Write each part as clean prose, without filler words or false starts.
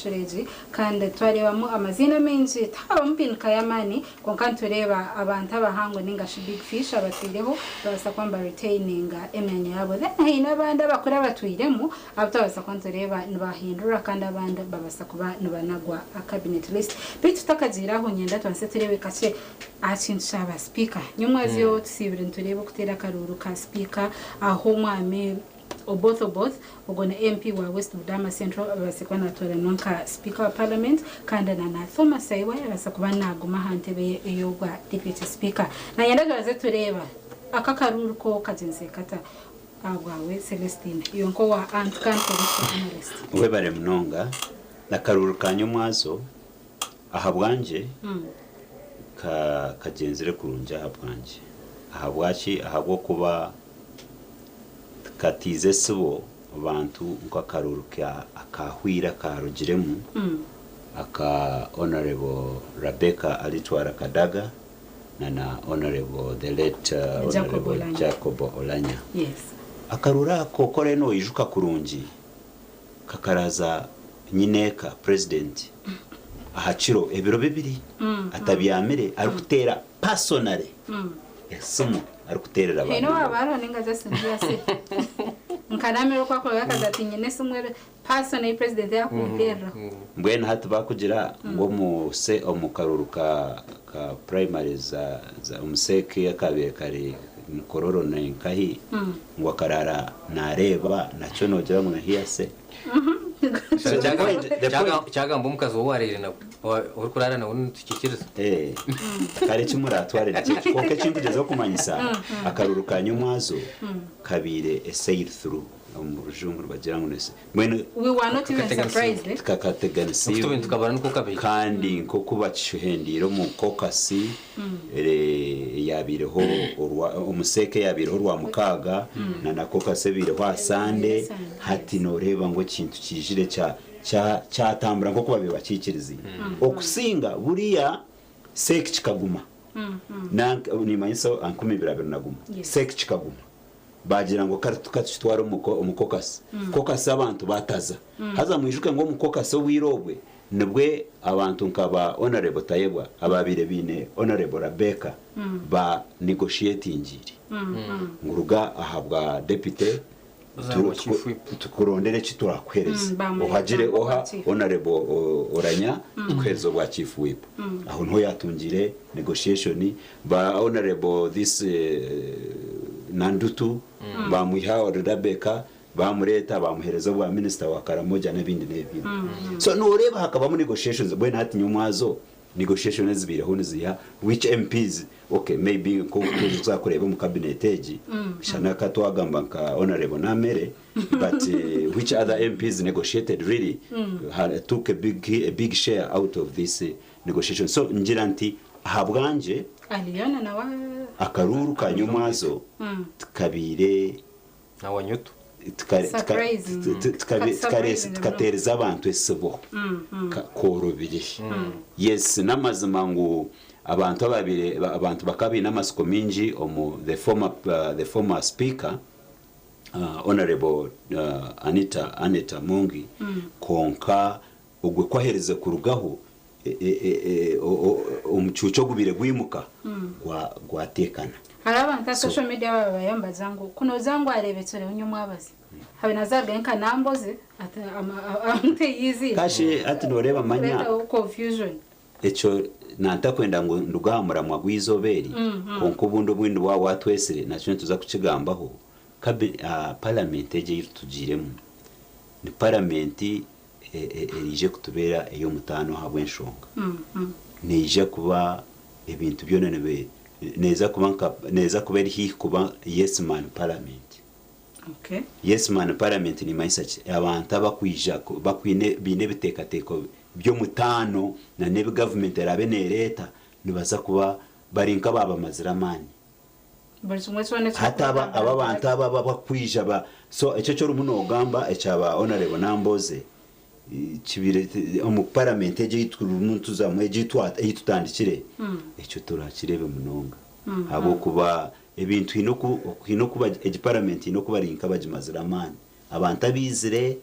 Egi kandi twareebamu amaziina maingi, tihabamu mpinduka y'amaani, kwonka nitureeba abantu abahango ninga shi big fish abatwireho babaasa kuba niba retaininga emyanya yaabo. Then haine abandi abakuru abatwiremu abu twabaasa kuba nitureeba nibahindura kandi abandi babaasa kuba nibanagwa aha cabinet list. Beitu tutakagiire aho niinyenda tubanze tureebe kakye aha kintu kya ba sipiika. Nyomwazyo tusiibire nitureeba okuteera akaruuru ka sipiika ahu omwami Oboth Oboth, ogwo ni MP wa West Budama Central ababaase kuba natooranwa nka Sipiika wa Parliament kandi na na Thomas Tayebwa yabaasa kuba naguma aha ntebe ye ey'obwa Deputy Sipiika. Nanyenda tubanze tureeba aka akaruuru ko kagyenzire kata ahabwawe Celestine iwe nk'owa Anti-Can Political Analyst. Webare munonga. Akaruuru ka nyomwazo ahabwangye ka kagyenzire kurungi ahabwangye. Ahabwaki? Ahabw'okuba Tikatiize sibo bantu nk'akaruuru ka akahwire akaarugiremu aka Honourable Rabecca Alitwala Kadaga na na Honourable the late Honourable Jacob Oulanyah. Akaruuru ako ku oriyo noijuka kurungi kakaraza nyineeka, President, aha kiro ebiro bibiri atabyamire arikuteera personally esimu arikuteerera ba Haine member. owaaba hariho ninga just ndi ase nkanamira oku akorera akaza ati nyine esimu eri person ei president yakunteereraho. Mbwenu hati bakugira ngu omu se omu karuuru ka ka primaries za za omu CEC akabaire kari Mukororo nenkahi ngu akaraara nareeba nakyo nogira ngu ni hearsay. So the point, the point. Kyagamba omukazi ou waraire nawe, orikuraara nawe nitukikiriza. Eh, kare eki muratware nikyo eki. Kwonka eki nkugyezaho kumanyisa, akaruuru ka nyomwazo kabaire a sail through. Omu rujungu nibagira ngu ni mbwenu We were not even surprised, eh? Tikakateganisiibwe. Oku tukabara nikwo kabaire. Kandi nk'oku bakishuhendiire omu caucus eyaabaireho orwa omu CEC eyaabaireho Orwamukaaga na na caucus ebaireho aha Sande, hati nooreeba ngu ekintu kiijire kya kya kyatambura nk'oku baabaire bakiikiriziine. Okusinga buriya CEC kikaguma nanka niimanyisa aha 2021 CEC kikaguma. Baagira ngu ka tukitware omu caucus. Caucus abantu baataza. Haza mwijuke ngu omu caucus obwire obwe nibwe abantu nka ba Honourable Tayebwa abaabaire baine Honourable Rabecca ba negotiatingiire ngu ruga aha bwa deputy tukurondere eki turakuheereza ohagire oha Honourable Oulanyah tukuheereze obwa chief whip. Aho niho yaatungiire negotiation. Ba Honourable this Nandutu bamwiha ahari Rabecca bamureeta bamuheereza obwa minister wa Karamoja n'ebindi n'ebindi. So noreeba hakabamu negotiations mbwenu hati nyomwazo negotiation ezibaireho niziiha which MPs okay maybe nk'oku turikuza kureeba omu cabinet egi shana ka twagamba nka Honourable Namere but which other MPs negotiated really took a big, a big share out of this negotiation so ngira nti ahabwangye Aliona nawe akaruuru ka nyomwazo tikabaire Na Wanyutu. Surprising. Surprising tikateereza abantu esibo koorobire. Yes n'amazima ngu abantu ababaire abantu bakaba baine amatsiko maingi omu the former the former speaker Honourable Anita Annet Amongi kwonka Ogwe ku aherize kurugaho, omucuucu ogubaire gwimuka gwateekana. Hariho abantu aha social media ababa bayambaza ngu ku nogira ngu areebekyereho nyomwabazi habe nazarugayo nka Namboze ati amuteye eiziina. Kashi hati noreeba manya. Kureetaho confusion. Ekyo nantakwenda ngu nduge aha muramwa gw'eizooba eri, kwonka obundi obundi waaba watwetsire nakyo nituza kukigambaho, Paramenti egi ei tugiiremu ni Paramenti eriija kutubeera ey'omutaano ahabw'enshonga neija kuba ebintu byona neeza kuba nka neeza kuba eri haihi kuba yes man parliament. Yes man parliament nimanyisa ki? Abantu abakwija bakwine baine ebiteekateeko by'omutaano na n'ebi gavumenti eraabe neereeta nibaza kuba bari nk'abaabamazire amaani. Buri kimwe kyona eki Hati aba orikugamba aba abantu aba aba abakwija ba so ekyo eki orimu noogamba ekya ba Honourable Nambooze kibaire omu parliament egi ei turimu nituzamu egi ei tutandikire ekyo turakireebe munonga ahabw'okuba ebintu haine oku haine oku egi parliament haine oku bari nk'abagimazire amaani. Abantu abaizire.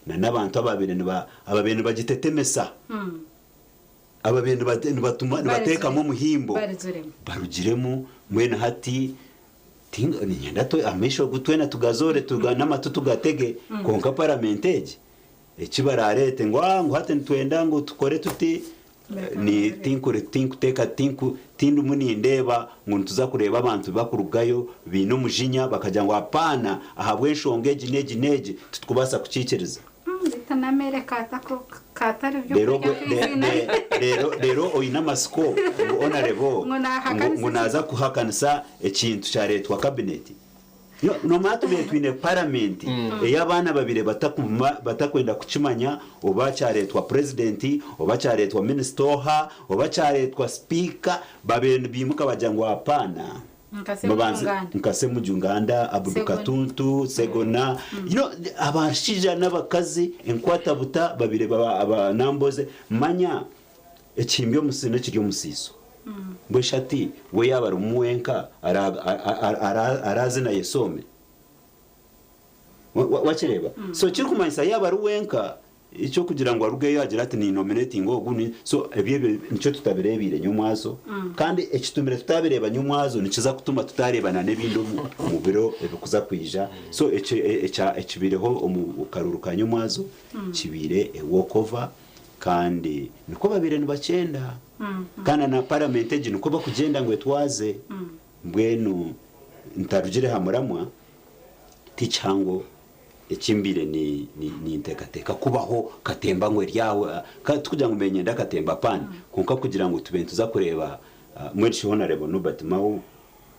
Na n'abantu ababaire niba ababaire nibagitetemesa, ababaire niba nibatuma nibateekamu omuhimbo Barugiremu. barugiremu mbwenu hati tinga niinyenda twe amaisho ogu twena tugazoore tuga n'amatu tugatege kwonka paramenti egi eki baraareete ngu aa ngu hati nitwenda ngu tukore tuti Ni tinkuri tinkuteeka tinku tindimu nindeeba ngu nituza kureeba abantu bakurugayo baine omujinya bakagira ngu apaana ahabw'enshonga egi n'egi n'egi titukubaasa kukiikiriza. Beitu n'ameere kaatako kaatari Reero by'okurya obwe re nk'eiziina re reero reero oine amatsiko ngu Honarebo Ngu ngu naahakanisa ngu naaza ekintu. kuhakanisa ekintu kyareetwa kabineti. Nomanya tubaire twine paramenti ei abaana babaire batakwenda kukimanya oba kyareetwa purezidenti oba kyareetwa minisita oha oba kyareetwa sipiika babaire nibaimuka bagira ngu apaana. Nka Ssemujju Nganda, Abudu Katuntu, Ssegona, you know abashaija n'abakazi enkwata buta babaire Namboze manya Ekihimbi omusi n'ekiri omusiiso. Mbwenu shi hati we yaaba arimu wenka araaze na yesoome? Wakireeba? So ekirikumanyisa yaaba ari wenka eky'okugira ngu arugeyo agire ati niinominatinga ogu, so ebyo ebyo nikyo tutabireebiire nyomwazo kandi ekitumire tutabireeba nyomwazo nikiza kutuma tutaareebana n'ebindi omu biro ebirikuza kwija. So ekibaireho omu karuuru ka nyomwazo kibaire a walk over. Kandi nikwo babaire nibakyenda. Kandi na paramenti egi nikwo bakugyenda ngu etwaze. Mbwenu ntarugire ha muramwa, ti kihango eki mbaire ninteekateeka kubaho katemba ngu eri aho. Tikugira ngu mbaire niinyenda katemba apaana, kwonka kugira ngu tube nituza kureeba mbwenu shi Honarebo Norbert Mao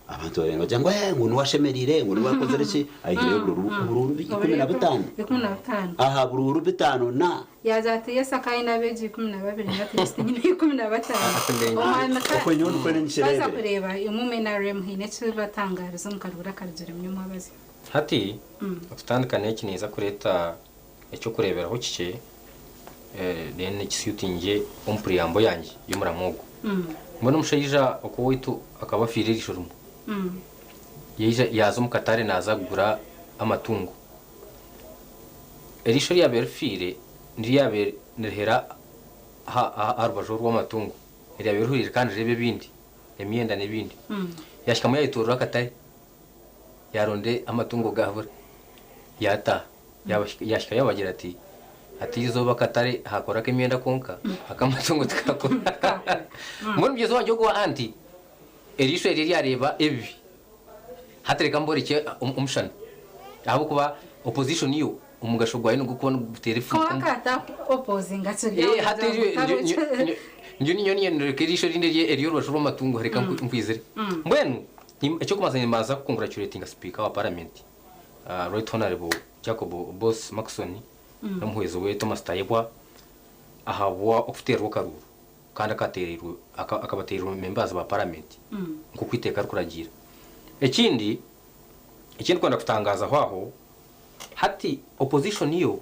Abantu babaire nibagira ngu ee ngu niwe ashemereire, ngu niwe akozire ki, aihireyo oburuuru oburuuru 15. 15. Aha buruuru bitaano na. Yaagira ati, Yesu akaba aine abeegi 12, na hati Yesu tinyine 15. Omwami ka Okwo nyowe nikwo twaza ninkireebire. kureeba imwe omu NRM haine ekibatangaariza omu karuuru akarugiremu nyomwabazi. Hati okutandika n'eki ninza kureeta eky'okureeberaho kikye then kisuitingye omu preamble yangye y'omuramo ogu. Mbwenu omushaija ok'owaitu akaba afiire eriisho rimwe. Yaija yaaza omu katare naaza kugura amatungo. Eriisho eryabaire rifiire niryo ryabaire nirihera aha rubaju orw'amatungo, eryabaire rihuriire kandi rireeba ebindi, emyenda n'ebindi. Yaahikamu yaayetoorora akatare. Yaaronda amatungo gaabura, yaataaha. Yaahika yaabagira ati, Hati eizooba akatare haakora ak'emyenda konka, ak'amatungo tikaakora. Mbwenu mugyenzi wangye ogwo wa anti, eriisho eryo eryareeba ebibi, hati reka mborekye omushana. Ahabw'okuba opposition yo omugasho gwayo nigw'okuba niguteera Konka efuuka. akata opposinga kiri aho Hati kugira ngu tabe nyowe nyowe nyoreka eriisho erindi ery'orubaju rw'amatungo reka nkwizire. Mbwenu Eky'okubanza nimbanza kukonguracuratinga sipiika wa paramenti Right Honourable Jacob Oboth Markson n'omuhwezi we Thomas Tayebwa ahabwa okuteerwa akaruuru kandi akabateerirwe members ba paramenti nk'oku eiteeka rikuragiira. Ekindi eki ndikwenda kutangaazaho aho, hati opposition yo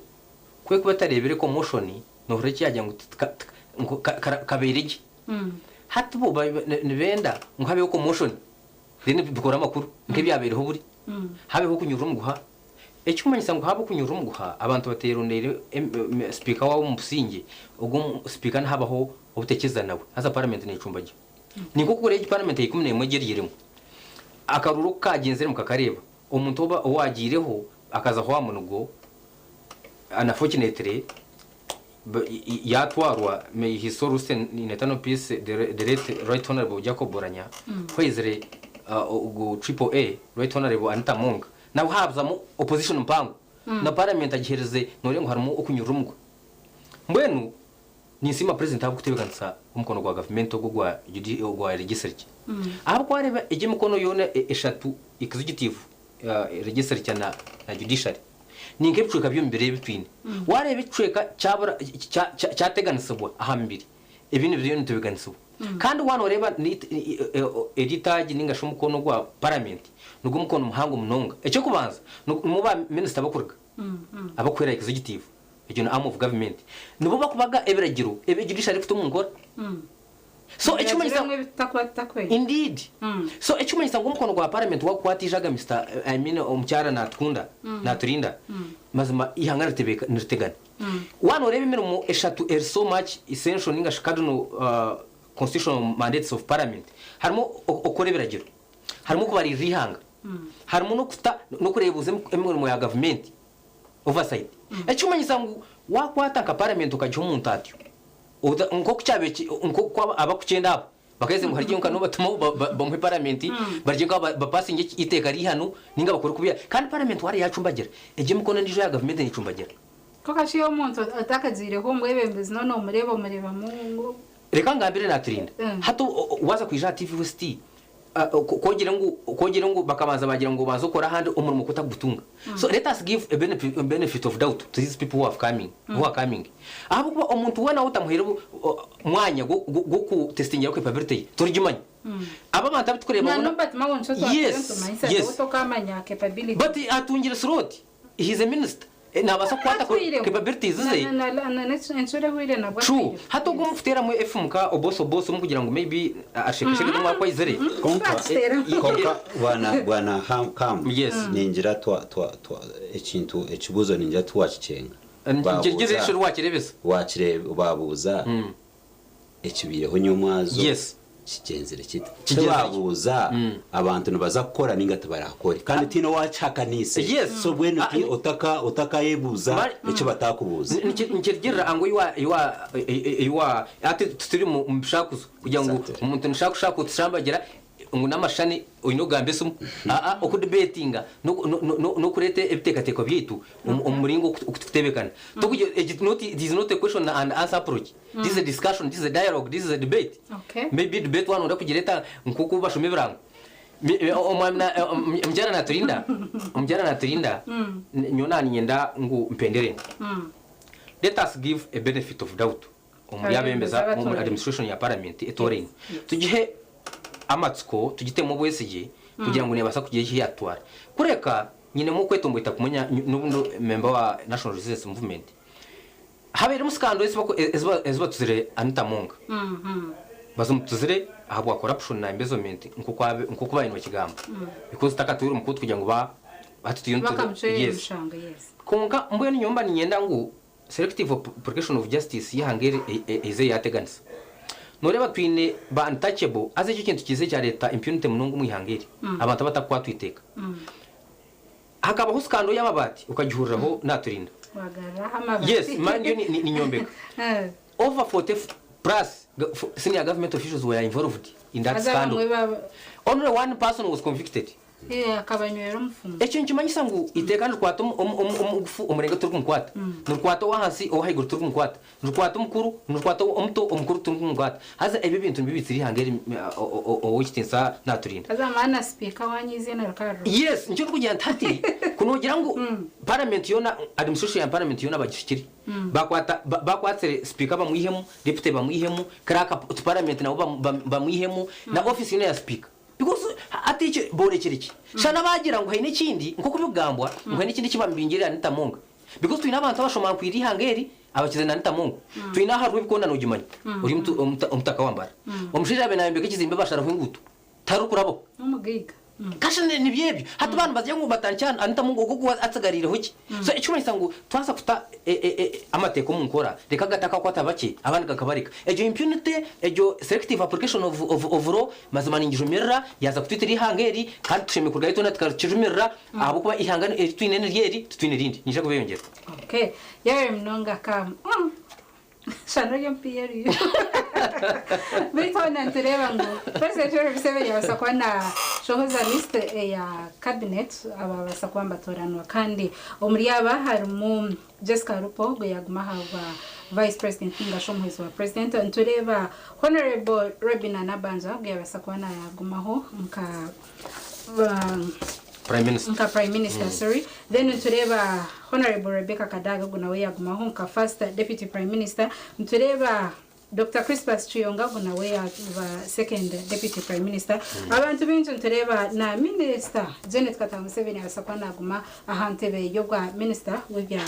ku erikuba etareebire commotion nohurira eki yaagira ngu kabaire gye. Hati bo nibenda ngu habeho commotion then bikore amakuru nk'ebyabaireho buri. Habeho okunyurura omuguha. Ekikumanyisa ngu haaba okunyurura omuguha abantu baterondeire sipiika waabo omu busingye, ogwo sipiika nihabaho obutekyeza nawe haza parliament necumba gye. Ninkoku egi parliament ya 11 egi eryiremu, akaruuru oku kagyenzire mukakareeba, omuntu owagiireho akazaho aha munigo unfortunately, Yaatwarwa May his soul rest in eternal peace the late Right Honourable Jacob Oulanyah ku haizire ogu Triple A Right Honourable Anita Among nabwo haazamu opposition mpango na parliament agiherize nooreeba ngu harimu okunyurura omugwe. Mbwenu ninsiima president ahabw'okutebeekanisa omukono gwa gavumenti ogu ogwa legislature ahabw'okuba waareeba egi emikono yoona eshatu executive, legislature na judiciary Ni nk'ebicweka by'omubiri ebi twine. Waareeba ekicweka kyabura, kya, kya, kyateganisibwa aha mubiri, ebindi biriyo nitubiganisibwa. Kandi waaba nooreeba eri itaagi nainga shi omukono gwa paramenti, nigwo mukono muhango munonga. Eky'okubanza, nimwo ba minisita barikuruga, abarikuhwera executive, egyo ni arm of government. Nibo barikubaga ebiragiro ebi judiciary erikuta omu nkora. So ekimanyisa Bimwe ebitakuba tutakwenda. Indeed. So ekimanyisa ngu omukono gwa parliament wakukwata ijaga Mr I mean omukyara natukunda naturinda mazima ihanga niritebeka niritegana. Waaba noreeba emirimo eshatu eri so much essential ninga shi cardinal constitutional mandates of parliament harimu okukora ebiragiro, harimu okubaririra ihanga, harimu nokuta nokureebuza emirimo ya gavumenti oversight. Ekirikumanyisa ngu wakwata nka parliament okagiha omuntu atyo Nk'oku kyabaire ki, nk'oku abakukyenda abo bakaheza ngu harigye nka n'obatuma bamuhe paramenti barye nka bapasinge eiteeka riihano ninga bakore kubi kandi paramenti waara yacumbagira egyo emikono endiijo ya gavumenti necumbagira. Kwonka shi omuntu otakagiireho omwebembezi noona omureeba omureebamu ngu. Reka ngambire Naturinda, hati waaza kwija aha TV West Ku ogire ngu ku ogire ngu bakabanza bagira ngu obanze okore ahandi omurimo ku otakugutunga. So let us give a benefit, a benefit of doubt to these people who have coming, who are coming. Ahabw'okuba omuntu weena ou otamuhaire mwanya gw'okutestingiraho capability ye, torigimanya. Aba abantu abu turikureeba Na boona Norbert Mao nikyo twatwire Yes, nitumanyisa yes. ngu tokamanya capability. But atungire slot, he is a minister. Nabaasa kukwata Atwireho. capabilities ze. Na- na- na- na- Enshuro ehweire nabwo True. atwireho. Hati ogwo omukuteeramu efumu nka obosi obosi omu kugira ngu maybe ashekesheke omu akwaizire. Konka, Twakiteeramu. konka bwana bwana Ham- Kam, Yes. ningira twa twa twa ekintu ekibuzo ningira tiwakikyenga. Ngize enshuro wakirebesa. Wakire babuuza Ekibaireho nyomwazo Yes. kigyenzire kita? Kigyenzire ki? Tibabuuza abantu nibaza kukora ninga tibarakore kandi tihaine owakihakaniise. Yes. So mbwenu Ah, ti otaka otakayebuuza Mari- eki batakubuuza. Nikirugirira angu eyi wa hati tituri mu bishakuzo kugira ngu Exactly. omuntu nishakushaku tushambagira ngu n'amashushani oine okugamba esimu. Aa okudibetinga n'okureeta ebiteekateeko byaitu omu muringo oku turikutebeekana. Tikugira egi not it is not a question and answer approach. This is a discussion, this is a dialogue, this is a debate. Okay. Maybe debate waaba nooyenda kugireeta nk'oku bashoma ebirango. Omwami na omukyara naturinda, omukyara naturinda, nyowe naaniinyenda ngu mpendere nti. Let us give a benefit of doubt omuri abebembezi omu administration ya parliament etoraine. Tugihe amatsiko, tugitemu obwesigye kugira ngu nebaasa kugira eki yatwara. Kureka nyinemu okwetomboita kumwe n'obu ndi member wa National Resistance Movement, habairemu scandal ezi batuzire Anita Among. Bazimutuzire ahabwa corruption na embezzlement nk'oku baabaire nibakigamba because takatwire omu kooti kugira ngu hati turiyo Bakamucwera yes. omushango, yes. Kwonka mbwenu nyowe mba niinyenda ngu Selective application of justice y'eihanga eri eize yaateganisa. Nooreeba twine ba untouchable haza ekyo ekintu kiize kyareeta impunity munonga omu ihanga eri, abantu abatakukwatwa eiteeka. Hakabaho scandal y'amabaati okagihuriraho naaturinda. Wagaruraho amabaati. Yes, manya ndiyo ninyombeka. Over 40 plus senior government officials were involved in that Haza scandal. abamwe baba Only one person was convicted. Eh, akabanywera omufumu. Ekyo nikimanyisa ngu eiteeka nirikwata omugufu omurenge turikumukwata, nirikwata ow'ahansi ow'ahaiguru turikumukwata, nirikwata omukuru, nirikwata omuto omukuru turikumukwata. Haza ebyo ebintu nibyo biitsire eihanga eri Ow'ekitiinisa naaturinda. Haza maana sipiika waanyu eiziina rikaba ririho. Yes, nikyo ndikugira nti hati ku noogira ngu paramenti yoona, administration ya paramenti yoona bagishukire, bakwata bakwatsire sipiika bamwihemu, deputy bamwihemu, clerk to parliament nabo bamwihemu, na office yoona ya sipiika. Because hati ekyo boorekire ki? Shana baagira ngu haine ekindi nk'oku birikugambwa ngu haine ekindi eki bamubingirire Anita Among. Because twine abantu abashomankwire eihanga eri abakize na Anita Among. Twine aha Rwebikoona noogimanya ori omutaka wa Mbarara. Omushaija yaabaire naayombeka ekizimbe basharaho enguuto tiharikurabaho. N'omugaiga. Kasha nibyo ebyo. Hati baaba nibagira ngu batandikye aha Anita Among ogwo ogwo atsigariireho ki? So ekirikumanyisa ngu twaza kuta amateeka omu nkora reka gatakakwata bakye abandi gakabareka. Egyo impunity, egyo selective application of of law mazima ningijumirira yaaza kutwitira eihanga eri kandi tushemereire kurugayo twena tukakijumirira ahabw'okuba eihanga eri twine niryo eri titwine rindi. Niinyija kubeyongyera. Okay. Yaaba munonga Kam. Shana ori omupiira oriyo. Beitu hoona nitureeba ngu President Yoweri Museveni yabaasa kuba nashohoza list eya cabinet ababaasa kuba nibatooranwa kandi omuri aba harimu Jessica Alupo ogwo yaaguma aha bwa Vice President ninga shi omuhwezi wa President. Nitureeba Honourable Robinah Nabbanja ogwo yabaasa kuba nagumaho nka Prime Minister. Nka Prime Minister, sorry. Then nitureeba Honourable Rebecca Kadaga ogu nawe yagumaho nka First Deputy Prime Minister. Nitureeba Doctor Crispus Kiyonga ogu nawe yaaba Second Deputy Prime Minister. Abantu baingi nitureeba na Minisita Janet Kataha Museveni abaasa kuba naguma aha ntebe y'obwa Minisita w'ebya.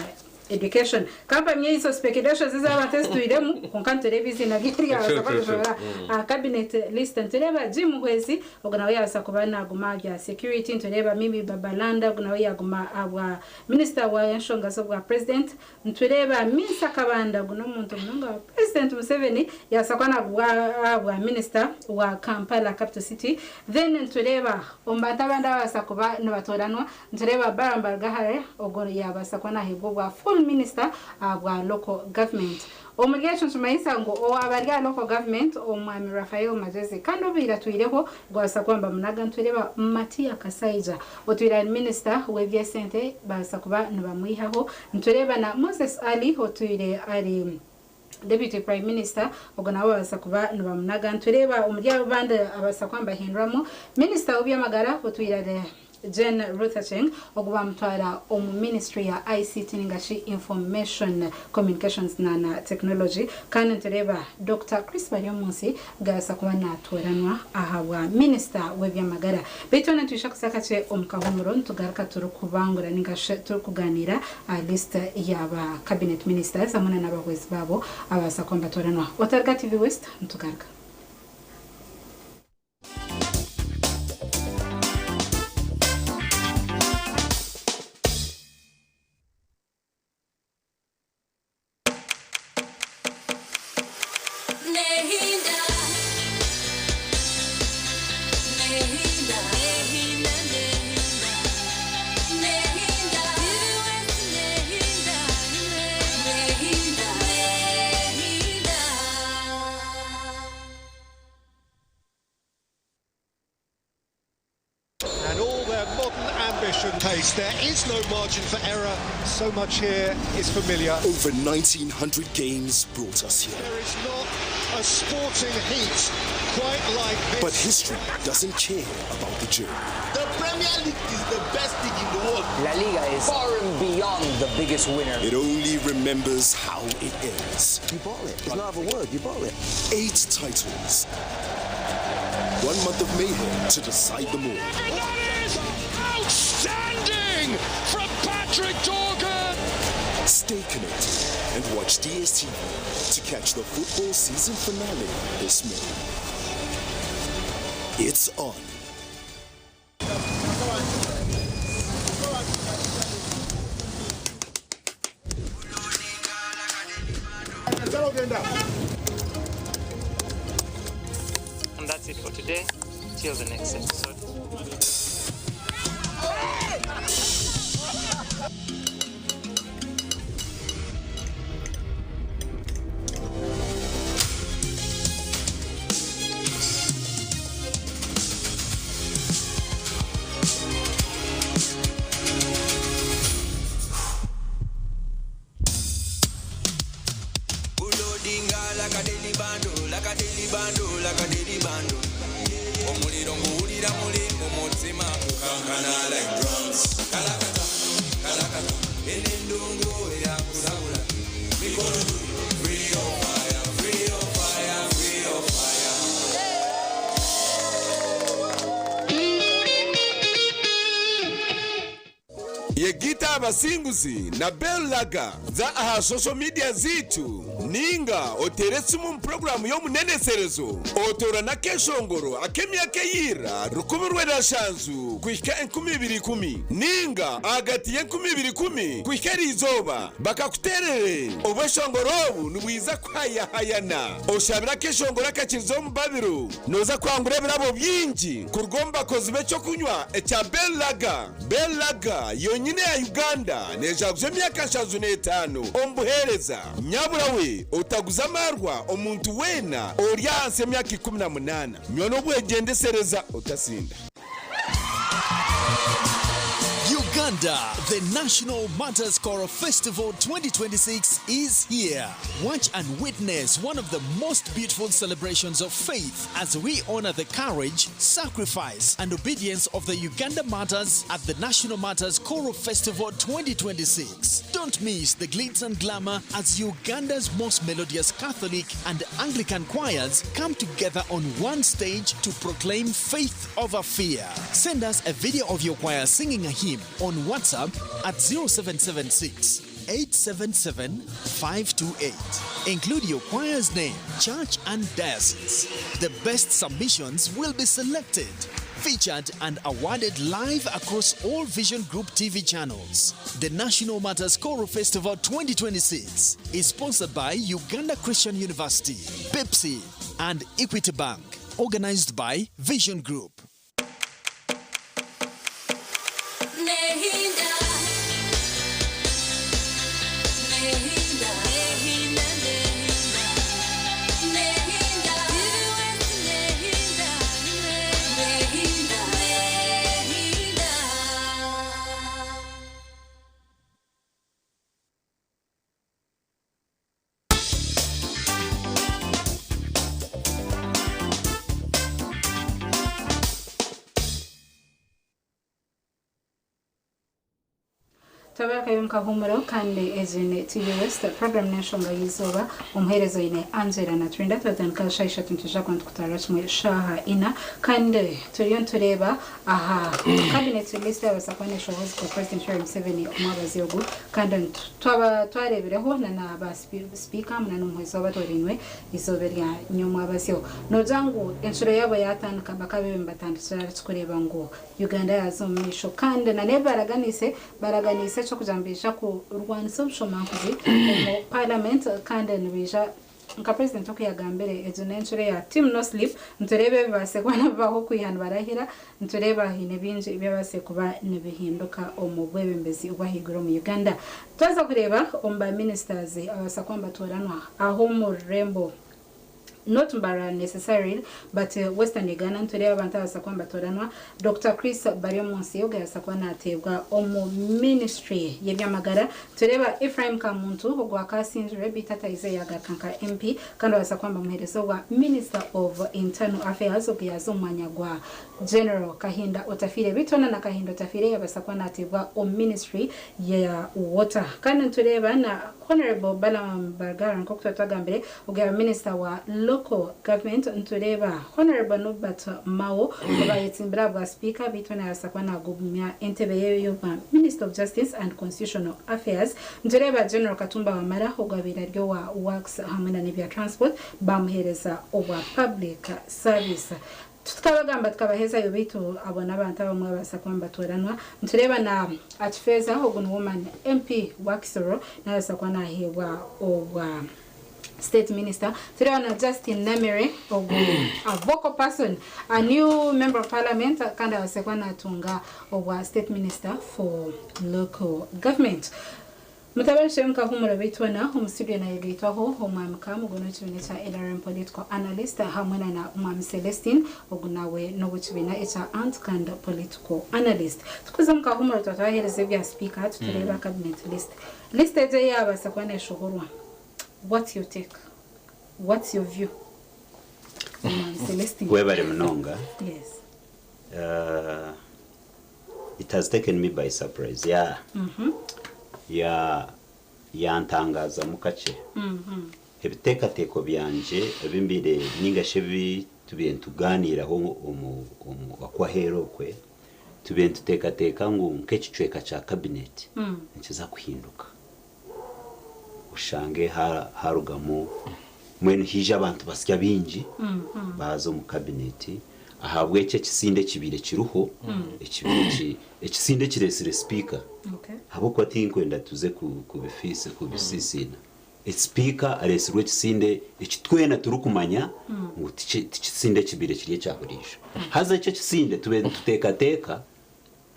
Education. Kampamya izo speculations ez'abantu ezitwiremu kwonka nitureeba eiziina rye ryabaasa kuba nirisohora aha cabinet list. Nitureeba Jim Muhwezi ogwo nawe yabaasa kuba naguma aha bya security, nitureeba Mimi Babalanda ogwo nawe yaguma aha bwa minisita w'enshonga z'obwa president, nitureeba Minsa Kabanda ogu n'omuntu munonga wa president Museveni yabaasa kuba nagubwa aha bwa minisita wa Kampala capital city. Then nitureeba omu bantu abandi ababaasa kuba nibatooranwa Nitureeba Balaam Barugahare ogwo yabaasa kuba naheebwa obwa full minister ahabwa local government. Omuri ekyo nikimanyisa ngu owaaba ari aha local government omwami Raphael Magyezi kandi obaire atwireho gwabaasa kuba nibamunaga. Nitureeba Matia Kasaija otwire ari minister w'ebyesente babaasa kuba nibamwihaho. Nitureeba na Moses Ali otwire ari Deputy Prime Minister ogwo nawe babaasa kuba nibamunaga. Nitureeba omuri abo abandi ababaasa kuba nibahinduramu Minisita w'eby'amagara otwire ari Jane Ruth Aceng ogu bamutwara omu ministry ya ICT ninga shi Information Communications na na Technology kandi nitureeba Dokita Chris Baryomunsi gabaasa kuba natooranwa ahabwa minisita w'eby'amagara. Beitu twena nitwija kuza kakye omu kahuumuro nitugaruka turikubangura ninga shi turikuganiira aha list ya ba cabinet ministers hamwe na n'abahwezi baabo ababaasa kuba nibatooranwa. Otaruga TV West nitugaruka. And all their modern ambition pace. There is no margin for error. So much here is familiar. Over 1,900 games brought us here. There is not a sporting heat quite like this. But history doesn't care about the journey. The Premier League is the best league in the world. La Liga is far and beyond the biggest winner. It only remembers how it ends. You bought it. It's not a word. You bought it. 8 titles. 1 month of mayhem to decide them all. That is outstanding from Patrick Dorgan. Stay connected and watch DSTV to catch the football season finale this May. It's on. And that's it for today. Till the next episode. Yegita abasinguzi na Bell Lager za aha social media ziitu ninga oteere esimu omu puroguraamu y'omuneneserezo otoorane akeshongoro ak'emyaka eya ira 1907 kuhika 2010 ninga ahagati y'enkumi ibiri ikumi kuhika eri izooba bakakuteerere. Obweshongoro obu nibwiza kuhayahayana. Oshabire akeshongoro akakirize omu babiro nooza kuhangura ebirabo bingi kuruga omu bakozi b'ekyokunywa ekya Bell Lager. Bell Lager yonyine ya Uganda nejaguza emyaka 75 omu buheereza. Nyabura we otaguza amaarwa omuntu weena ori ahansi y'emyaka 18. Nywa n'obwegyendesereza otasinda. Uganda, the National Martyrs Choral Festival 2026 is here. Watch and witness one of the most beautiful celebrations of faith as we honor the courage, sacrifice, and obedience of the Uganda Martyrs at the National Martyrs Choral Festival 2026. Don't miss the glitz and glamour as Uganda's most melodious Catholic and Anglican choirs come together on one stage to proclaim faith over fear. Send us a video of your choir singing a hymn on WhatsApp at 0776 877 528. Include your choir's name, church, and diocese. The best submissions will be selected, featured, and awarded live across all Vision Group TV channels. The National Matters Choral Festival 2026 is sponsored by Uganda Christian University, Pepsi, and Equity Bank. Organized by Vision Group. Twagarukayo omu kahuumuro kandi egi ni TV West program n'enshonga y'eizooba omuheereza oine Angela Naturinda twatandika aha shaaha ishatu nitwija kuba nitukutwarira kimwe shaaha ina kandi turiyo nitureeba aha cabinet list yabaasa kuba neshohozibwa President Yoweri Museveni omwabazyo ogu kandi twaba twareebireho na na ba sipiika hamwe na n'omuhwezi w'abatoorainwe eizooba erya nyomwabazyo. Noogira ngu enshuro yaabo yaatandika bakabaire nibatandikira ahari ki kureeba ngu Uganda yaaza omu maisho kandi na n'ebi baraganiise, baraganiise eky'okugira ngu nibaija kurwanisa obushomankuzi omu parliament kandi nibaija nka purezidenti oku yagambire egyo n'encuro eya team no sleep nitureeba ebibaasire kuba nibibaho kwiha nibarahira nitureeba haine bingi ebyabaasire kuba nibihinduka omu bwebembezi obw'ahaiguru omu Uganda. Twaza kureeba omu ba ministers ababaasa kuba nibatooranwa aha omu rurembo not Mbarara necessarily but Western Uganda nitureeba abantu ababaasa kuba nibatooranwa Dokita Chris Baryomunsi ogwo yabaasa kuba nateebwa omu ministry y'eby'amagara nitureeba Ephraim Kamuntu ogwo akasingirwe beitu ataize yagaruka nka MP kandi babaasa kuba nibamuheereza obwa Minister of Internal Affairs ogwo yaaza omu mwanya gwa General Kahinda Otafiire beitu hoona na Kahinda Otafiire yabaasa kuba nateebwa omu ministry ya Water kandi nitureeba na Honourable Balaam Barugahara nk'oku twaba twagambire Ogwo yaaba minisita wa Local Government nitureeba Honourable Norbert Mao obayetsimbire aha bwa sipiika beitu nabaasa kuba nagumya entebe ye y'obwa Minister of Justice and Constitutional Affairs. Nitureeba General Katumba Wamala ogwo abaire ari owa Works hamwe na n'ebya Transport bamuheereza obwa Public Service. Tukabagamba tukabahezayo beitu abo n'abantu abamwe ababaasa kuba nibatooranwa. Nitureeba na Akifeza ogu ni Woman MP wa Kisoro nabaasa kuba naheebwa obwa State Minister. Nitureeba na Justine Namere ogu a vocal person, a new member of parliament kandi abaasa kuba natunga obwa State Minister for Local Government. Mutabarishire mukahumura beitu hoona omu studio nayegaitwaho Omwami Kam ogu n'owekibiina ekya NRM Political Analyst hamwe na na Omwami Celestine ogu nawe n'owekibiina ekya Ant kandi Political Analyst. Tukuza omu kahumuro tuba twahereza ebya sipiika hati tureebe cabinet list. List egyo eyabaasa kuba neshohorwa what's your take? What's your view? Omwami Celestine. Webare munonga. Yes. It has taken me by surprise ya ya yantangazamu kakye. Ebiteekateeko byangye ebi mbaire ninga shi ebi tubaire nitugaaniiraho omu omu oku aheeru okwe, tubaire nituteekateeka ngu nk'ekicweka kya kabineeti nikiza kuhinduka. Oshange ha harugamu mbwenu haija abantu basya baingi baaza omu kabineeti ahabw'ekyo ekisinde ekibaire kiriho ekibaire ki ekisinde ekireetsire sipiika ahabw'okuba tinkwenda tuze kubifiisa kubisiisiina. Sipiika areetsirwe ekisinde eki twena turikumanya ngu tiki tikisinde ekibaire kiri ekya buriijo. Haza ekyo ekisinde tubaire nituteekateeka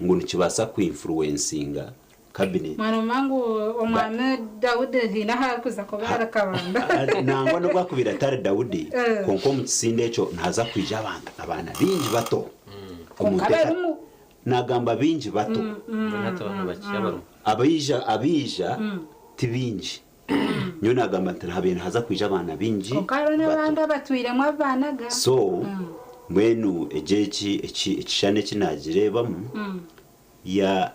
ngu nikibaasa ku influencinga cabinet. Mwaroma ngu omwami Daudi haine ahu arikuza kuba ahari Kabanda. Nangwa n'obu akubaire atari Daudi, kwonka omu kisinde ekyo nihaza kwija abantu abaana baingi bato. Omu Kwonka nteeka- barimu. Nagamba baingi bato. Mbwenu hati abantu bakye abarimu. Abaija abaija ti baingi. Nyowe nagamba nti habaire nihaza kwija abaana baingi Kwonka hariho n'abandi bato. abatwiremu abaanaga. So mbwenu egyo eki eki ekishushani eki nagireebamu ya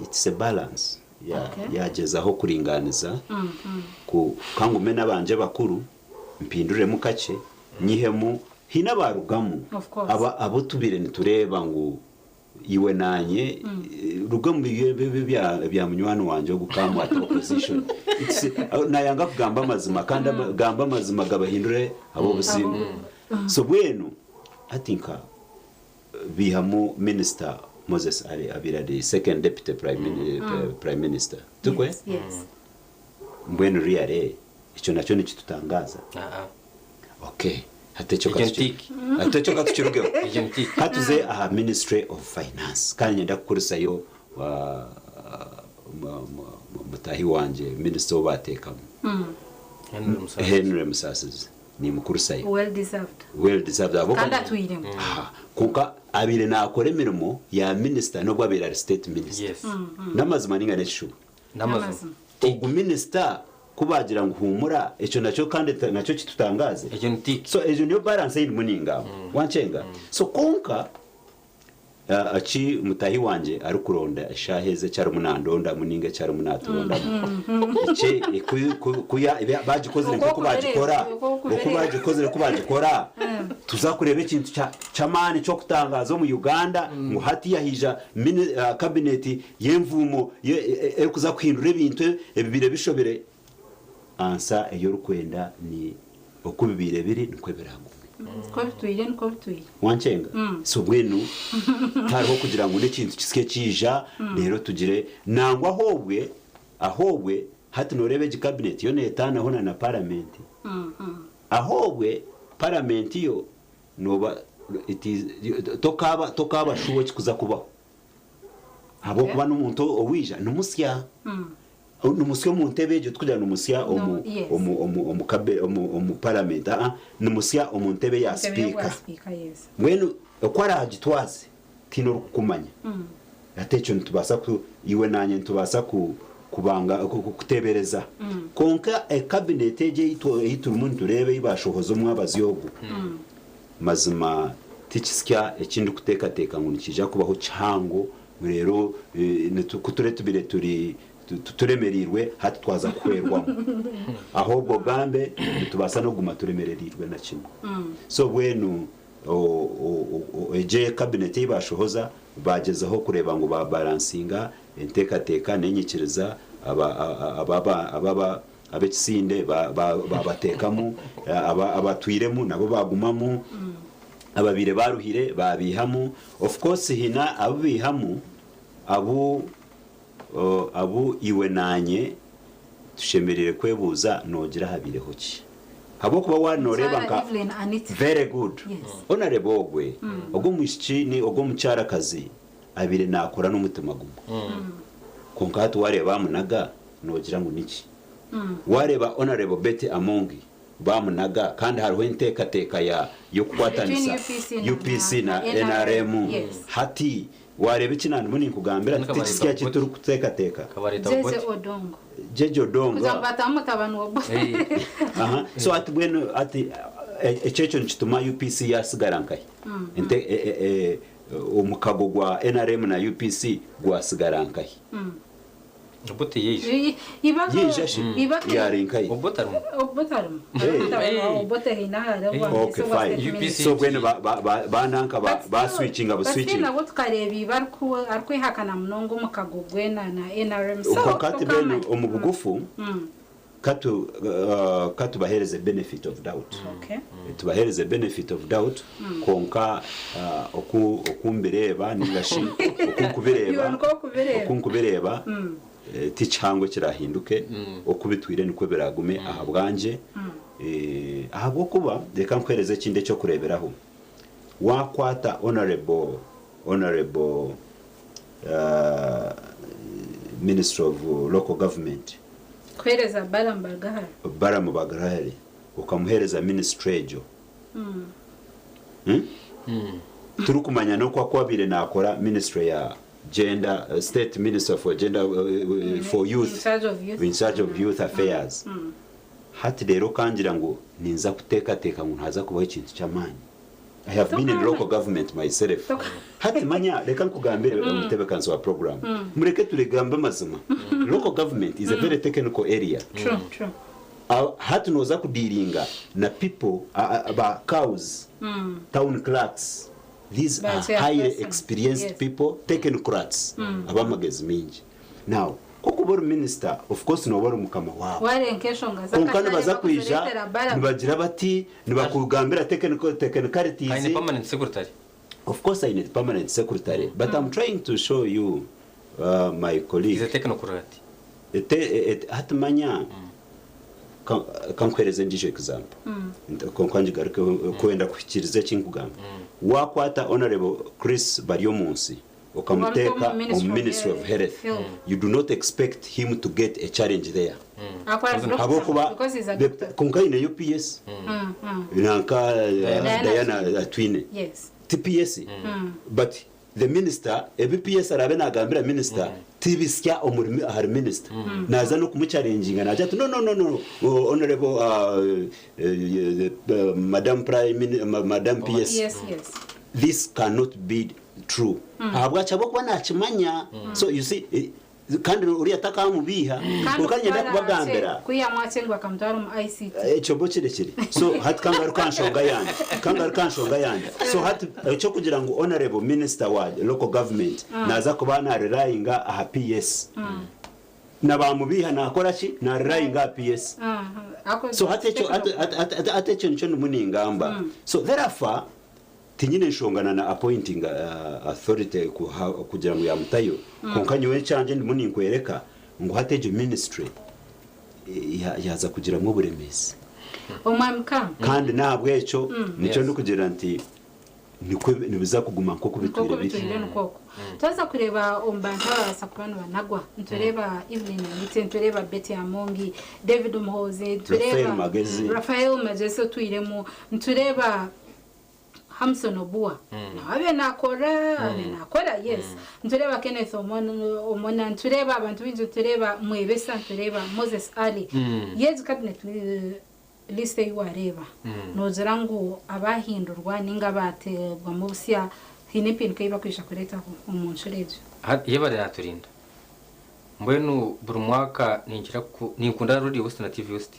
it's a balance ya Okay. yagyezaho kuringaaniza ku kangume n'abangye bakuru mpinduremu kakye nyihemu haine abarugamu Of course. aba abu tubaire nitureeba ngu. Iwe naanye ruga omu bya munywani wangye ogu kamwata opposition. It's, nayanga kugamba amazima kandi gamba amazima gabahindure ab'obuzibu. So bwenu hati nka bihamu Minister Moses Ali abaire ari second deputy prime minister. Tikwe? Yes, yes. Mbwenu really ekyo nakyo nikitutangaza? Okay, hati ekyo Ekyo ntiiki. Hati ekyo katukirugeho. Ekyo ntiiki. Katuze aha Ministry of Finance. Kandi nyenda kukurisayo mutahi wangye minister ou baateekamu. Henry Musasizi. Henry Musasizi. Nimukurisayo. Well deserved. Well deserved. Ahabw'okuba Kandi atwiremu. Aha. Kwonka abaire naakora emirimo ya minister n'obu abaire ari state minister. Yes. N'amazima ninga n'ekishuba? N'amazima. Ogu minisita ku baagira ngu huumura, ekyo nakyo kandi nakyo kitutangaaze. Ekyo ni tick. So egyo niyo balance ei ndimu ningamba. Wankyenga? So kwonka eki mutaahi wangye arikuronda eshaaha ezi eki arimu nandondamu ninga eki arimu naturondamu. Eki ku ku ku ya bagikozire nk'oku bagikora, oku bagikozire ku bagikora, tuza kureeba ekintu kya ky'amaani ky'okutangaaza omu Uganda ngu hatiiya haija kabineti y'envuumo erikuza kuhindura ebintu ebibaire bishobire. Ansa ei orikwenda ni oku bibaire biri nikwo biraagume. Nikwo bitwire nikwo bitwire. Wankyenga? So mbwenu tihariho kugira ngu n'ekintu kisya kiija reero tugire nangwa ahoobwe ahoobwe hati nooreeba egi kabineti yo neetaanaho na na paramenti. Ahoobwe paramenti yo Nooba it is tokaaba tokaaba shuwa ekikuza kubaho. Ahabw'okuba n'omuntu owaija ni musya. Ni musya omu ntebe egyo tikugira ngu ni musya omu No, yes. omu omu omu kabe omu omu paramenti aa ni musya omu ntebe ya Entebe y'obwa sipiika. sipiika, yes. Mbwenu oku araagitwaze tihaine orikukumanya. Hati ekyo nitubaasa ku iwe naanye nitubaasa ku kubanga kuteebereza. Kwonka ekabineeti egi ei turimu nitureeba ei baashohoza omwabazyo ogu, mazima ti kisya eki ndikuteekateeka ngu nikiija kubaho kihango ngu reero ku ture tubaire turi turemereirwe hati twaza kuhwerwamu. Ahoobwo ogambe nitubaasa n'okuguma turemerereirwe na kimwe. So mbwenu Egyo kabineti ei baashohoza baagyezaho kureeba ngu baabaransinga enteekateeka n'enyikiriza ab'ekisinde baabateekamu, abatwiremu nabo baagumamu, ababaire baaruhire baabaihamu. Of course haine abu baihamu abu abu iwe naanye tushemereire kwebuuza noogira habaireho ki? Habw'okuba waaba nooreeba Mukyara nka Evelyn Anita. Very good. Yes. Honourable ogwe, ogwo omwishiki ni ogwo omukyarakazi abaire naakora n'omutima gumwe. Kwonka hati waareeba baamunaga noogira ngu niki? Waareeba Honourable Betty Amongi baamunaga kandi hariho enteekateeka ya y'okukwatanisa Between UPC na UPC na na NRM. NRM. Yes. Hati waareeba eki naandimu ninkugambira Kandi ti kabareeta tikisya eki Obote. turikuteekateeka. Kabareeta Jeje Obote. Odongo. Jeje Kugira ngu Odonga. batamu mutabani wa Obote. Aha. So hati mbwenu hati ekyo ekyo nikituma UPC yasigara nkahi? Ente e, e, e, omukago gwa NRM na UPC gwasigara nkahi? Obote yaija. Ibaka Yaija shi? ibaka Yari nkahi? Obote arimu. Obote arimu. Hey. Mutabani wa Obote haine ahari Hey. obwa Okay, obwa fine. state UPC. minister. So mbwenu ba, ba, ba, bananka ba, But still- ba switchinga but still buswitchinga. nabwo tukareeba iba arikwehakana munonga omukago gwe na na NRM. So Kwonka hati mbwenu tokamanya. omu bugufu Katu ka tubaheereze benefit of doubt. Okay. Tubaheereze benefit of doubt kwonka oku oku mbireeba ninga shi oku nkubireeba Iwe nikwo okubireeba. oku nkubireeba ti kihango ekiraahinduke oku bitwire nikwo biraagume ahabwangye ahabw'okuba reka nkuheereze ekindi eky'okureeberaho waakwata honourable honourable Minister of Local Government. Kuheereza Balaam Barugahara. Balaam Barugahare okamuheereza ministry egyo. Turikumanya n'oku aku abaire naakora ministry ya Gender, State Minister for Gender, for Youth, In charge of youth. in charge of youth affairs. Hati reero okangira ngu ninza kuteekateeka ngu nihaza kubaho ekintu ky'amaani. I have been in local government myself. Hati manya reka nkugambire omutebekanisi wa program. Mureke turegambe amazima. Local government is a very technical area. True, true. Hati noza kudealinga na people ba cows, town clerks, These Ba are highly chairperson. experienced people, technocrats, ab'amagezi mingi. Now, kokuba ori minister, of course nooba ori mukama waabo. Warenka enshonga Kwonka z'akatare nibaza kwija bakuzireetera Balaam. nibagira bati nibakugambira technicalities. Aine permanent secretary. Of course I need permanent secretary, but I'm trying to show you my colleague. He's a technocrat. Hati manya kankuhereze endiijo example. Kwonka ngigarukeho kwenda kuhikiiriza eki nkugamba. Wakwata Honorable Chris Baryomunsi okamuteeka Wamuta omu omu Ministry of Health, Health. you do not expect him to get a challenge there. Akora doctor, Habwokuba because he's a doctor. kwonka aine UPS nanka Diana Diana Atwine. TPS. But the minister, ebi PS araabe naagambira minister, tibisya omuri ahari minister. Naaza n'okumuchallenginga naagira ati no no no no oh, honorable madam prime madam PS. This cannot be true. Ahabwaki? Ahabw'okuba naakimanya. So you see, kandi uriya atakamubiiha, Kandi kwonka niinyenda kutwara kubagambira. Kwihamu akye ngu bakamutwara omu ICT. Ekyo bo kirekire. So hati kangaruka aha nshonga yangye. Kangaruka aha nshonga yangye. So hati eky'okugira ngu honorable minister wa local government naaza kuba naarelyinga aha PS. Na bamubiiha naakora ki? Naarelyinga aha PS. So hati ekyo hati ekyo nikyo ndimu ningamba. So therefore tinyine nshonga na appointing authority kugira ngu yamutayo. Kwonka nyowe ekyangye ndimu ninkwereka ngu hati egyo ministry yaza kugiramu oburemeezi. Omwami Kam. Kandi nahabwekyo nikyo ndikugira nti nikwo nibiza kuguma nk'oku bitwire Nk'oku biri. bitwire nikwo. Twaza kureeba omu bantu ababaasa kuba nibanagwa, nitureeba Evelyn Anite, nitureeba Betty Amongi, David Muhoozi, nitureeba Raphael Magezi. Raphael Magezi otwiremu, nitureeba Hamson Obua. Nawe abe naakora, abe naakora, yes. Nitureeba Kenneth Omona, nitureeba abantu baingi, nitureeba Mwebesa, nitureeba Moses Ali. Yegi cabinet list ei waareeba, noogira ngu abaahindurwa ninga abateebwamu busya haine empinduka ei bakwija kureetaho omu nshuro egyo? Yebare naturinda. Mbwenu buri mwaka ninkira ku ninkunda Radio West na TV West.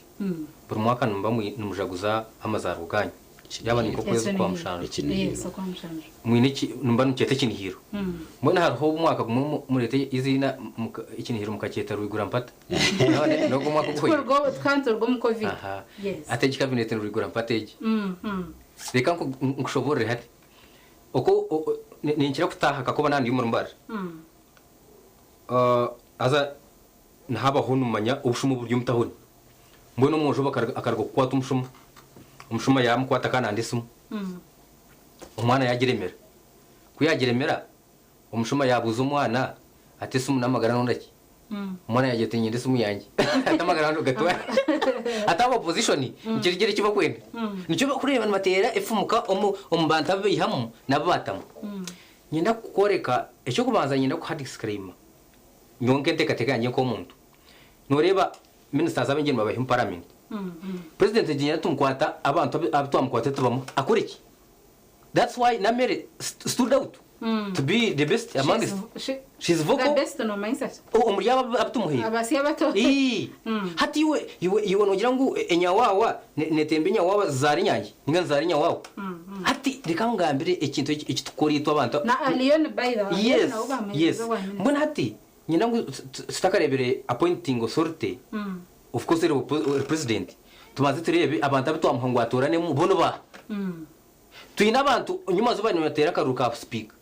Buri mwaka nimba nimujaguza amazaarwa ganyu. Yaaba ni nk'okwezi kwa 7. Yes, okwa 7. Mwine nimba nimukyeta ekinihiro. Mbwenu hariho omwaka gumwe mureete eiziina ekinihiro mukakyeta Rwigura Mpata. None n'ogwo omwaka oguhweire. Tukanturwa omu COVID. Aha. Yes. Ate egi cabinet ni Rwigura Mpata egi. Reka nkushoboorore hati. Oku ninkira kutaaha kakuba nandi omuri Mbarara. Haza nihabaho nimumanya obushuma oburi omu tahuni. Mbwenu omwojo akaruga kukwata omushuma. Omushuma yaamukwata akananda esimu. Omwana yaagiremera. Ku yaagiremera, omushuma yaabuuza omwana ati esimu n'amagara nonda ki? Omwana yaagira ati niinyenda esimu yangye. Ati amagara nogatwara. Ati aba opposition nikyo eki bakwenda. Nikyo bakureeba nibateera efumuka omu bantu abu baihamu n'abu baatamu. Niinyenda kukworeka, eky'okubanza niinyenda kuha disclaimer. Nyowe nk'enteekateeka yangye nk'omuntu. Nooreeba ministers abaingi nibabaiha omu parliament. President niinyenda tumukwata abantu abu twamukwata tubamuha akore ki? That's why Namere stood out to be the best amongst. She's She's vocal. The best nomanyisa ki? Omuri abo abu tumuhaire. Abasya bato. Ii. Hati iwe noogira ngu enyawawa netemba enyawawa zizaara enyangi ninga nizizaara enyawawa. Hati reka nkugambire ekintu eki tukora itwe abantu. Na Alion by the way. Yes, Nabo bamuheereza yes. obwa minister. Mbwenu hati nyenda ngu tutakareebire appointing authority. Of course eri president. Tubanze tureebe abantu abu twamuha ngu atooranemu bo ni baaha. Twine abantu enyima zo bariyo nibateera akaruru ka sipiika.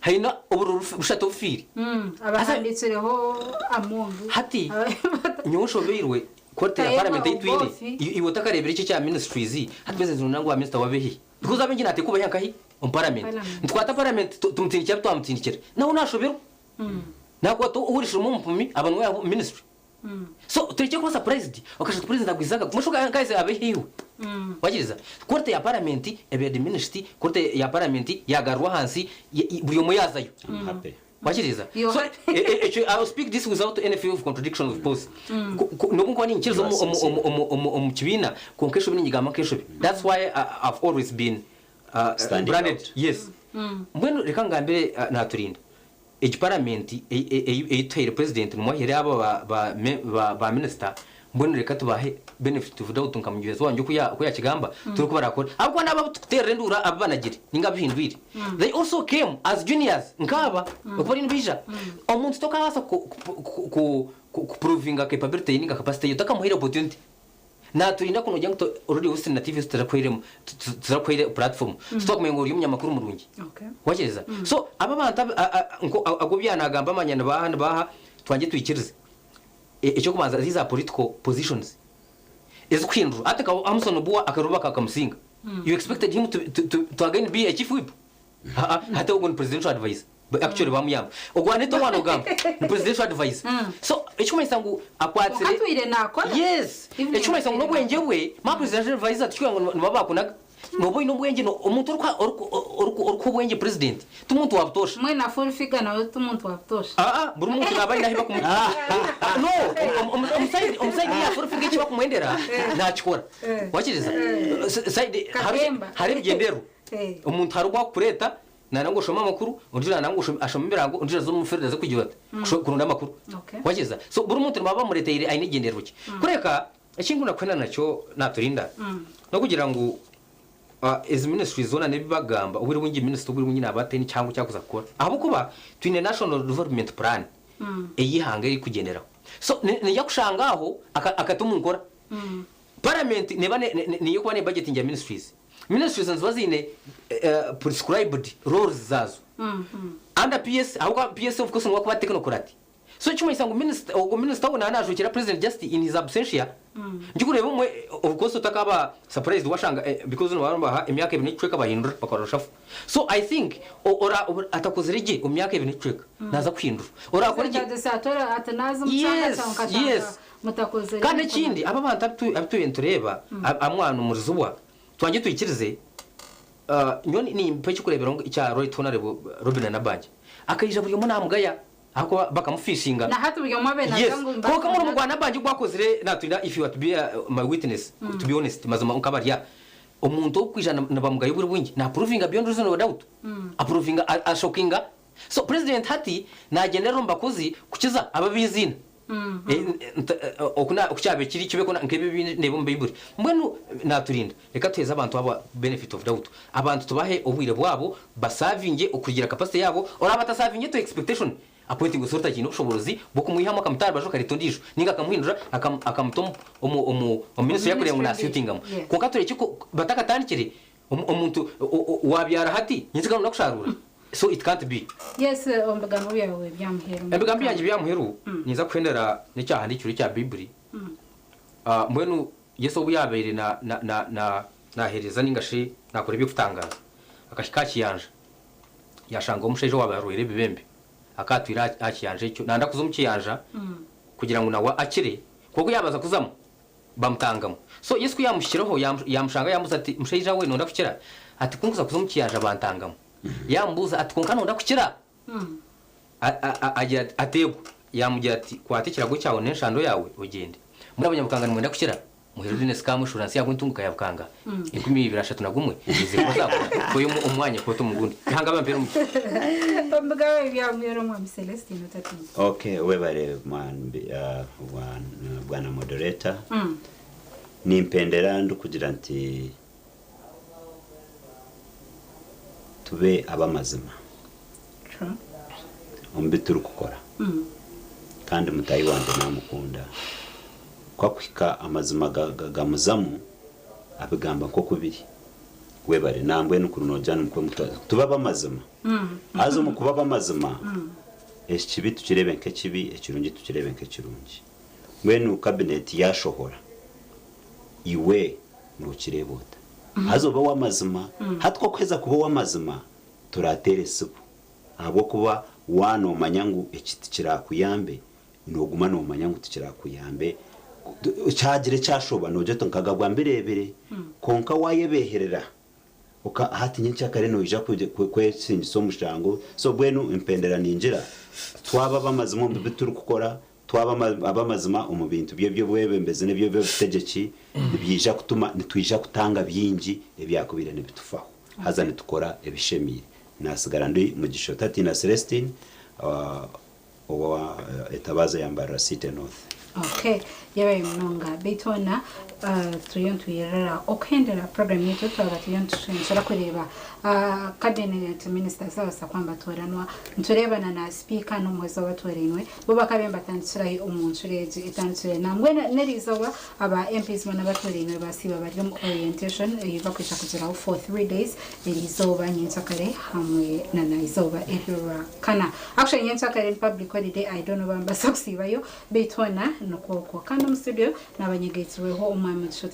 Haine obururu bushatu obufiire. Abahandiikireho Amongi. Hati nyowe nshobeirwe kooti ya Tayebwa parliament ei twine. Obofi. Iwe otakareebire eki ekya ministries, hati president noogira ngu ba minisita babe hi? Because abaingi naateekwa kubaha nkahi? Omu parliament. Parliament. Nitukwata parliament tumutindikire abu twamutindikira. Nawe naashoberwa. Naakwata ohurishiremu omupumi aba niwe yaaha ministry. So turekye kuba surprised okashusha oti president agwize aga mushuka nkahise abe hiiwe. Wakiriza? Kooti ya parliament ebaire diminished, kooti ya parliament yaagarurwa ahansi, buri omwe yaazayo. I'm happy. Wakiriza? You're So, happy. ekyo, I will speak this without any fear of contradiction, of course. N'obu nkuba niinyikiriza You are sincere. omu kibiina, kwonka enshobi niinyigamba nk'enshobi. That's why I've always been Standing branded. out. Yes. Mbwenu reka ngambire naturinda. Egi parliament ei tuhaire president nimwo ahaire aba ba minister. Mbwenu reka tubahe benefit of doubt nka mugyezi wangye oku ya- oku yakigamba turebe oku barakore. Ahabw'okuba n'abo abu tukuteerera enduuru abu banagire ninga abihindwire they also came as juniors nkaaba oku bariyo nibaija. Omuntu tokabaasa ku- ku- ku- ku- ku- kuprovinga capability ye ninga capacity ye otakamuhaire opportunity. Naturinda ku nogira ngu to- already Austin na TV turakuhairemu turakuhaire platform titwakumanya ngu ori omunyamakuru murungi. Okay. Wakiriza? So aba abantu ab- a- a- nko agu byanagamba amanya nibaha nibaha twangye twikirize. Eky'okubanza these are political positions ezikuhindurwa. Hati nka Hamson Obua akaruba kakamusinga. You expected him to, to, to, to again be a chief whip? Haa, hati ogwo ni presidential advisor. Actually bamuyamba. Ogwo Anita owa nogamba ni presidential advisor. So ekikumanyisa ngu akwatsire Kwonka atwire nakora. Yes. Even Ekikumanyisa ngu atwire n'obwengye bwe, ma presidential advisor tikikugira ngu nibo bakunaga. Nooba oine obwengye no omuntu orikuha oriku oriku orikuha obwengye president ti muntu wa butoosha. Mbwenu na full figure nawe ti muntu wa butoosha. Aa buri muntu naaba aine ahi bakumuta. No omu omu side omu side ya full figure eki bakumwendera nakikora. Wakiriza? Side hariho Katemba. hariho ebigyendererwa. Omuntu hariho ogu akukureeta nayenda ngu oshome amakuru, ondiijo nayenda ngu ashome ebirango, ondiijo aze omu field aze kugira ata? Kuronda amakuru. Wakiriza? So buri muntu nibaba bamureeteire aine ekigyendererwa kye. Kureka eki nkunda kuhenda nakyo naturinda, n'okugira ngu ezi ministries zoona n'ebi bagamba, obwire obwingi minisita obwire obwingi naaba ataine kihango eki arikuza kukora. Ahabw'okuba twine National Development Plan ey'eihanga erikugyenderaho. So naija kushanga aho akata omu nkora. Parliament neeba niyo erikuba nebajetingira ministries. Ministries niziba ziine prescribed roles zaazo. Under PS, ahabw'okuba PS of course niwe arikuba technocrat. So ekirikumanyisa ngu minisita ogwo minisita we naaba naajwekyera president just in his absentia. Nikikureeba obumwe of course otakaaba surprised washanga because nibaba nibaha emyaka ebiri n'ekicweka bahindura bakora reshuffle. So I think ora atakozire gye omu myaka ebiri n'ekicweka naaza kuhindura. Orakore gye. Yes, yes. Kandi ekindi aba abantu abu turiyo nitureeba amwana omurizibwa twangye twikirize nyowe nimpa ekyokureeberaho ekya Right Honourable Robinah Nabbanja akaija buri omwe namugaya ahakuba bakamufishinga Na hati buri omwe abe Yes nagira ngu kwonka omurimo gwa Nabbanja ogu akozire natwenda if you are to be my witness to be honest mazima nkabarya omuntu orikwija nibamugaya obwire bwingi na provinga beyond reasonable doubt aprovinga ashokinga so president hati nagyenderera omu bakozi kukiza abu abeiziina Oku kyabaire kiri kibe kwona nk'ebi ebi ndeeba omu Baiburi. Mbwenu naaturinda, reka tuheeze abantu aba benefit of doubt. Abantu tubahe obwire bwabo basaavingye okurugiirira capacity yaabo. Oraaba atasaavingye to expectation, appointing authority akiine obushoboorozi bw'okumwihamu akamuta aha rubaju akareeta ondiijo nainga akamuhindura akamuta omu ministry ei arikureeba ngu naasuitingamu. Kwonka turekye batakatandikire, omuntu waabyara hati, nyentsya noija kusharuura? So it can't be. Yes, omu bigambo byawe ebya muheru. Ebigambo byangye bya muheru ninza kuhendera n'ekyahandiikirwe ekya Baiburi. Mbwenu Yesu obu yaabaire na, na, na, na, naaheereza nainga shi naakora eby'okutangaaza, akahika aha kiyanja, yaashangaho omushaija owaabaire arwaire ebibembe. Akaba atwire aha, aha kiyanja ekyo, nayenda kuza omu kiyanja kugira ngu nawe akire, kwonka ku yaabanza kuzamu, Bamutangamu. So Yesu ku yaamuhikireho, yaamushanga yaamubuuza ati, Mushaija we, noyenda kukira? Ati, Ku nkuza kuza omu kiyanja bantangamu. Yaamubuuza ati, Kwonka noyenda kukira? Agira ati, Eego. Yaamugira ati, Kwata ekirago kyawe n'enshando yaawe, ogyende. Mbwenu abanyabukanga nimwenda kukira? Muhe Rudine Sikamu eshuransi yaabwo entunguka ya Bukanga, 2031, eizire kuba zaakora, kweyo omu mwanya kwota omu gundi. Ruhanga abampeere omugisha. Omu bigambo ebya Omwami Celestine Otatinda. Okay, webare bwana moderator. Nimpendera ndikugira nti tube ab'amazima omu bi turikukora. Kandi mutaahi wangye naamukunda. Ku akuhika amazima gamuzamu, abigamba nk'oku biri. Webare. Nambwenu kuri noogira nikwo tube ab'amazima. Haza omu kuba ab'amazima, ekibi tukireebe nk'ekibi, ekirungi tukireebe nk'ekirungi. Mbwenu kabineeti yaashohora, iwe nookireeba ota? Haza obe ow'amazima. Hati ku orikuheza kuba ow'amazima, toraateere sibu ahabw'okuba waanoomanya ngu eki tikiraakuyambe, nooguma noomanya ngu tikiraakuyambe. Kyagira ekyashoba noogira oti nkagabwa mbireebire. Kwonka waayebeeherera, Oka hati nyenkyakare noija kwesingisa omushango. So mbwenu mpendera ningira twaba ab'amazima omu bi turikukora, twaba ab'amazima omu bintu by'eby'obwebembezi n'eby'eby'obutegyeki, nibyija kutuma nitwija kutanga bingi ebyakubaire nibitufaho. Haza nitukora ebishemeire. Nasigara ndi Mugisha Otatiina Celestine owa Etabaaza ya Mbarara City North. Okay, yabaye munonga beitu hoona turiyo nitwirira okuhendera program yaitu twaba turiyo nitushensha kureeba cabinet ministers ababaasa kuba nibatooranwa nitureeba na na sipiika n'omuhwezi owabatorainwe bo bakabaire nibatandikirahi omu ncuro egi etandikire nangwa n'eriizooba aba MPs boona abatorainwe basiiba bari omu orientation ei bakwija kugiraho for 3 days eriizooba, nyenkyakare hamwe na na izooba ery'orwakana. Actually, nyenkyakare ni public holiday, I don't know bambaasa kusiibayo, beitu hoona nikwo okwo. Kandi omu studio nabanyegaitsirweho omwami Mugisha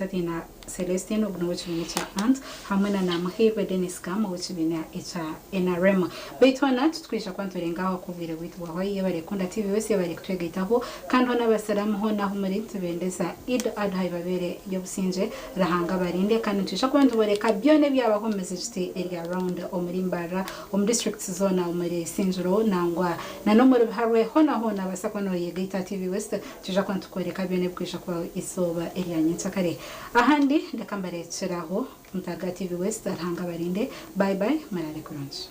Celestine, ogu niwe ekya ANT, hamwe na Namuhirwe Denis Kam ow'ekibiina ekya NRM. Beitu hoona tutwija kuba niturengaho akubwire bwitu bwahwayo. Yebare kunda TV wese, yebare kutwegaitaho, kandi hoona abasiramu hoona ahu muri tubendeza Eid Adha ibabere y'obusingye, Ruhanga barinde. Kandi nitwija kuba nituboreka byona ebyabaho omu mizigiti eri around omuri Mbarara, omu districts zoona, omuri Isingiro, nangwa na n'omuri Biharwe, hoona hoona abaasa kuba noyegaita TV West, twija kuba nitukoreka byona ebikwija kubaho izooba erya nyenkyakare. Ahandi ndeka mbarekeraho mutaga TV West. Ruhanga barinde, bye bye, murare kurungi.